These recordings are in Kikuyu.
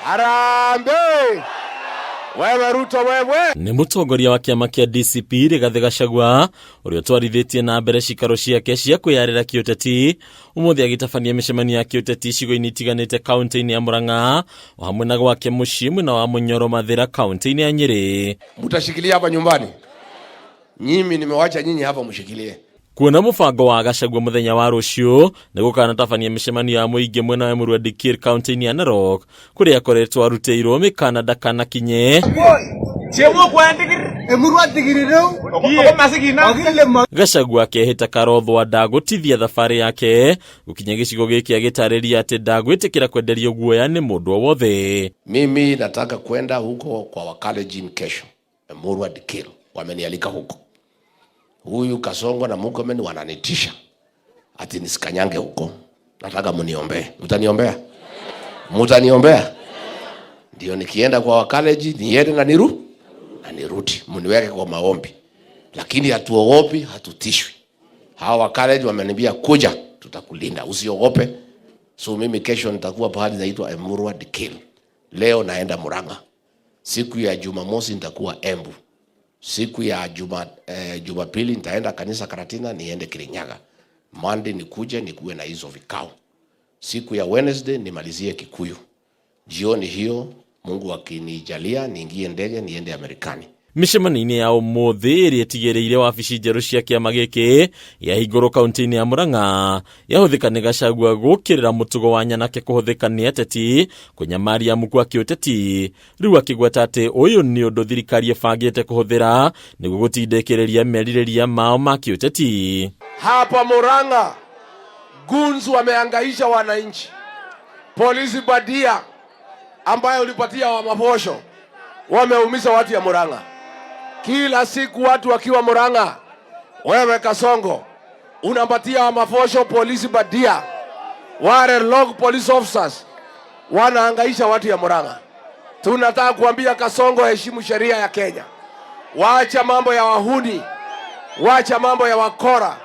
Harambee! Wewe Ruto wewe! Nĩ mũtongoria wa kĩama kĩa DCP Rigathĩ Gachagua ũrĩa ũtwarithĩtie na mbere cikaro ciake cia kwĩyarĩra kĩũteti ũmũthĩ agĩtabania mĩcemanio ya kĩũteti icigo-inĩ itiganĩte kaunti-inĩ ya Murang'a o hamwe na gwake mũciĩ mwena wa Munyoro Mathĩra kaunti-inĩ ya Nyĩrĩ. Mtashikilia hapa nyumbani? Nyinyi nimewacha nyinyi hapa mshikilie. Kuona mũbango wa Gachagua mũthenya wa rũciũ nĩ gũkanatabania mĩcemanio ya mũingĩ mwena wa Emurua Dikirr kaunti-inĩ ya Narok kũrĩa akoretwo arutĩirwo mĩkana ndakanakinye. Gachagua akehĩta Karothwa ndagũtithia thabarĩ yake gũkinya gĩcigo gĩkĩ agĩtarĩria atĩ ndagwĩtĩkĩra kwenderio guoya nĩ mũndũ o wothe. Mimi nataka kwenda huko kwa Wakalenjin kesho. Emurua Dikirr wamenialika huko. Huyu Kasongo na Murkomen wananitisha ati nisikanyange huko. Nataka mniombee. Mtaniombea? Mtaniombea? Ndio nikienda kwa Wakalenjin niende na niru na nirudi, mniweke kwa maombi. Lakini hatuogopi, hatutishwi. Hawa Wakalenjin wameniambia kuja, tutakulinda, usiogope. So mimi kesho nitakuwa pahali naitwa Emurua Dikirr. Leo naenda Murang'a. Siku ya Jumamosi nitakuwa Embu. Siku ya Jumapili nitaenda kanisa Karatina, niende Kirinyaga. Monday nikuje nikuwe na hizo vikao. Siku ya Wednesday nimalizie Kikuyu. Jioni hiyo Mungu akinijalia niingie ndege niende Amerikani. Mĩcemanio-inĩ ya ũmũthĩ ĩrĩa ĩtigĩrĩire wabici njerũ cia kĩama gĩkĩ yahingũrwo kaunti-inĩ ya Murang'a yahũthĩka nĩ Gachagua gũkĩrĩra mũtugo wa nyanake kũhũthĩka nĩ ateti kũnyamaria muku wa kĩũteti rĩu akĩgweta atĩ ũyũ nĩ ũndũ thirikari ĩbangĩte kũhũthĩra nĩguo gũtindĩkĩrĩria merirĩria mao ma kĩũteti. Hapa Murang'a goons wamehangaisha wananchi. Polisi badia ambayo ulipatia wa maposho wameumiza watu ya Murang'a. Kila siku watu wakiwa Murang'a, wewe Kasongo unapatia wa maposho polisi badia, wale rogue police officers wanahangaisha watu ya Murang'a. Tunataka kuambia Kasongo, heshimu sheria ya Kenya, waacha mambo ya wahuni, wacha mambo ya wakora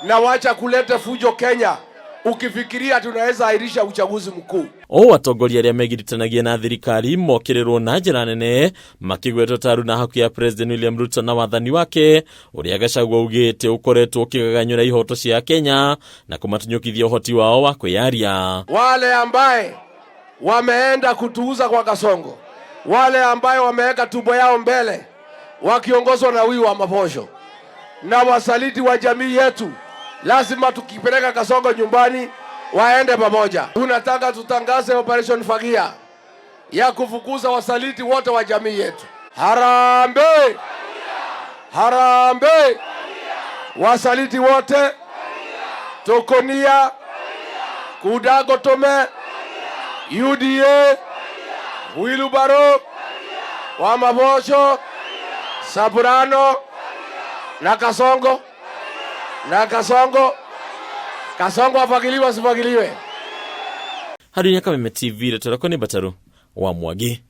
na wacha kuleta fujo Kenya, ukifikiria tunaweza ahirisha uchaguzi mkuu. O atongoria arĩa megiritanagia na thirikari mokĩrĩrwo na njĩra nene makĩgwetwo ta aruna hakuhĩ ya President William Ruto na wathani wake ũrĩa Gachagua augĩte ũkoretwo ũkĩgaganyũra ihoto cia Kenya na kũmatunyũkithia ũhoti wao wa kwĩyaria. Wale ambaye wameenda kutuuza kwa Kasongo, wale ambaye wameweka tumbo yao mbele wakiongozwa na huyu wa maposho na wasaliti wa jamii yetu, lazima tukipeleka Kasongo nyumbani waende pamoja. Tunataka tutangaze Operation Fagia ya kufukuza wasaliti wote wa jamii yetu. Harambee! Harambee! Wasaliti wote, Tokonia, Kudago Tome, UDA, Wheelbarrow, Wamabosho, Saburano na Kasongo na Kasongo. Kasongo afagiliwe asifagiliwe? Harĩ Kameme TV, rĩtwa rĩakwa nĩ Mbataru wa Mwangi.